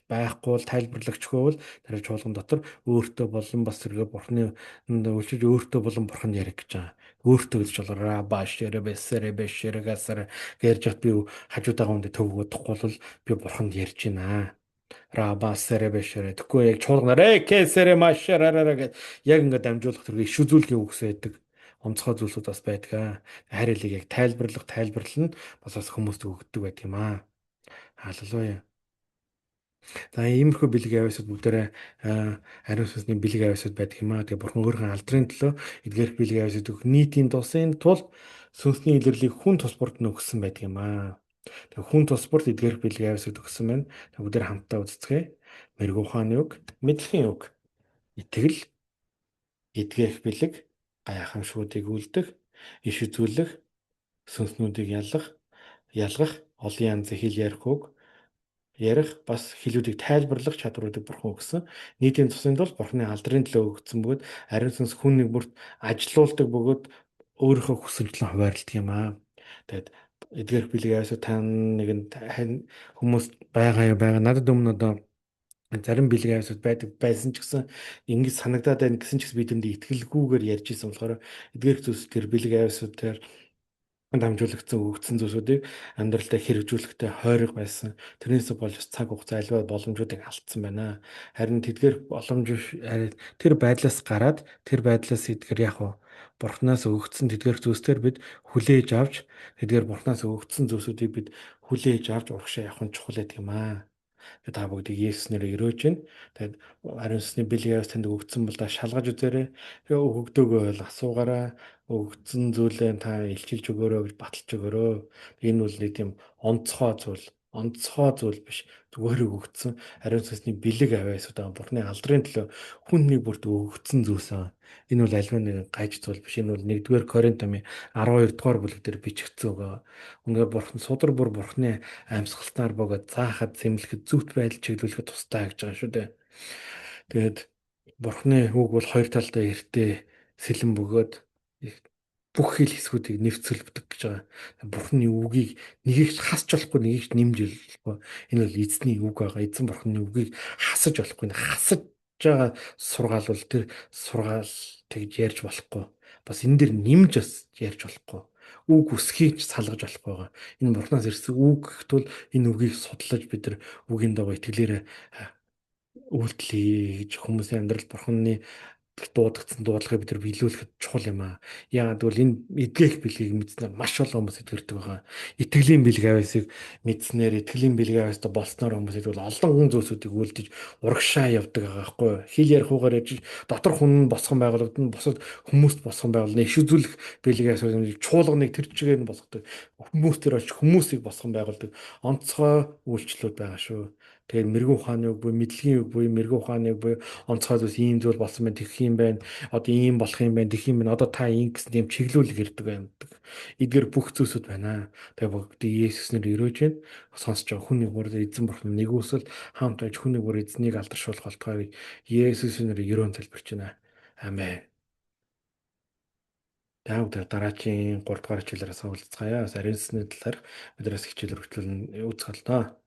байхгүй бол тайлбарлагчгүй бол тэр чуулган дотор өөртөө болон бас тэргээ бурхны өлчиж өөртөө болон бурханд ярих гэж байгаа. Өөртөө гэж бол раба шэрэ бэсэрэ бэшэрэ гасар гэрж хат би хажуудаага хүндээ төвөг удахгүй бол би бурханд ярьж байна. Раба сэрэ бэшэрэ тэгэхгүй яг чуулганаар э кэсэрэ машарарара гэж яг ингээд дамжуулах тэргээ иш үзүүлэхийн үгс байдаг. Онцгой зүйлсүүд бас байдаг. Харь хэлийг яг тайлбарлах тайлбарлал нь бас хүмүүст өгдөг байдаг юм аа. Халелуя. За иймэрхүү бэлэг авиасууд бүгдээрээ ариун сүнсний бэлэг авиасууд байдаг юм аа. Тэгээ бурхан өөрийнхөө алдрын төлөө эдгээрх бэлэг авиасууд өгөх нийтийн тусын тулд сүнсний илэрлийг хүн тус бүрт нь өгсөн байдаг юм аа. Тэгээ хүн тус бүрт эдгээрх бэлэг авиасууд өгсөн байна. Тэгээ бүгдээр хамтдаа үздэцгээе. Мэргүү ухааны үг, мэдлэгийн үг, итгэл, эдгээрх бэлэг, гайхамшгуудыг үлдэх, иш үзүүлэх, сүнснүүдийг ялгах, олон янзын хэл ярих үг, ярих бас хэлүүдийг тайлбарлах чадваруудыг бурхан өгсөн. Нийтийн цусын тул бурханы алдрын төлөө өгсөн бөгөөд ариун сүнс хүн нэг бүрт ажилуулдаг бөгөөд өөрийнхөө хүсэмжлэн хуваарлдаг юм аа. Тэгээд эдгээрх бэлэг авиасаа та нэгэнд хүмүүс байгаа юм байгаа. Надад өмнө одоо зарим бэлэг авиасууд байдаг байсан ч гэсэн ингэж санагдаад байна гэсэн ч гэсэн би тэнд итгэлгүйгээр ярьж исэн болохоор эдгээрх зүйлс тэр бэлэг авиасууд тэр дамжуулагдсан өгөгдсөн зүйлсүүдийг амьдралдаа хэрэгжүүлэхдээ хойрог байсан. Тэрнээс болж цаг хугацаа альва боломжуудыг алдсан байна. Харин тэдгээр боломж тэр байдлаас гараад тэр байдлаас эдгээр яг уу бурхнаас өгөгдсөн тэдгээр зүйлсээр бид хүлээж авч тэдгээр бурхнаас өгөгдсөн зүйлсүүдийг бид хүлээж авч урагшаа явах нь чухал байдаг юм аа. Тэгээ та бүгдийг Есүс нэрээр өрөөж байна. Тэгээд ариун сүнсний бэлэг аваас танд өгөгдсөн бол та шалгаж үзээрэй. Тэгээ өгөгдөөгөө бол асуугаарай. Өгөгдсөн зүйлээ та илчилж өгөөрэй гэж баталж өгөөрэй. Энэ бол нэг тийм онцгой зүйл, онцгой зүйл биш. Зүгээр өгөгдсөн ариун сүнсний бэлэг аваас одоо Бурхны алдрын төлөө хүн нэг бүрт өгөгдсөн зүйлс аа. Энэ бол альва нэгэн гаж зүйл биш. Энэ бол 1-р Коринт номын 12 дугаар бүлэг дээр бичигдсэн үг. Үнэхээр Бурхан судар бүр Бурхны амьсгалснаар бөгөөд заахад зэмлэхэд зөвхт байдал чиглүүлэхэд тустай гэж байгаа шүү дээ. Тэгээд Бурхны үг бол хоёр талдаа эртээ сэлэн бөгөөд бүх хил хэсгүүдийг нэвцэлбдэг гэж байгаа. Бурхны үгийг нэгийг ч хасч болохгүй, нэгийг ч нэмж болохгүй. Энэ бол эзний үг байгаа. Эзэн Бурхны үгийг хасаж болохгүй. Хасаж байгаа сургаал бол тэр сургаал тэгж ярьж болохгүй. Бас энэ дэр нэмж бас ярьж болохгүй. Үг үсхийг ч салгаж болохгүй байгаа. Энэ Бурхнаас ирсэн үг гэх тул энэ үгийг судлаж бид нар үгийн дагуу итгэлээрээ үйлдэл хийж хүмүүсийн амьдрал Бурхны дуудагдсан дуудлагыг бид нар биелүүлэхэд чухал юм аа. Яагаад гэвэл энэ эдгэх бэлгийг мэдснээр маш олон хүмүүс эдгэрдэг байгаа. Итгэлийн бэлэг авяасыг мэдснээр, итгэлийн бэлэг авяастай болсноор хүмүүс эдгвэл олон зүйлсүүдийг үлдэж урагшаа явдаг байгаа байхгүй юу? Хэл ярихугаар ярьж дотор хүн нь босгон байгуулагдана, бусад хүмүүст босгон байгуулна. Иш үзүүлэх бэлэг авяас чуулганыг тэр чигээр нь босгодог. Хүмүүс төр очиж хүмүүсийг босгон байгуулдаг. Онцгой үйлчлүүд байгаа шүү. Тэгээд мэрэгэн ухааны үг буюу мэдлэгийн үг буюу мэрэгэн ухааны үг буюу онцгой зүйлс ийм зүйл болсон байна, тэгэх юм байна. Одоо ийм болох юм байна, тэгэх юм байна. Одоо та ийм гэсэн тийм чиглүүлэг ирдэг байдаг. Эдгээр бүх зүйлсүүд байна. Тэгээд бүгд Есүс нэр өрөөж байна. Сонсож байгаа хүний гур эзэн бурхан нэгүсэл хамт байж хүний гур эзнийг алдаршуулах болтугай гэж Есүсийн нэрээр өрөөн залбирч байна. Амен. Та бүхэн дараагийн 3 дугаар хичээлээр уулзцаая. Ариун сүнсний талаарх биднээс хичээл үргэлжлүүлэн үзэх болно.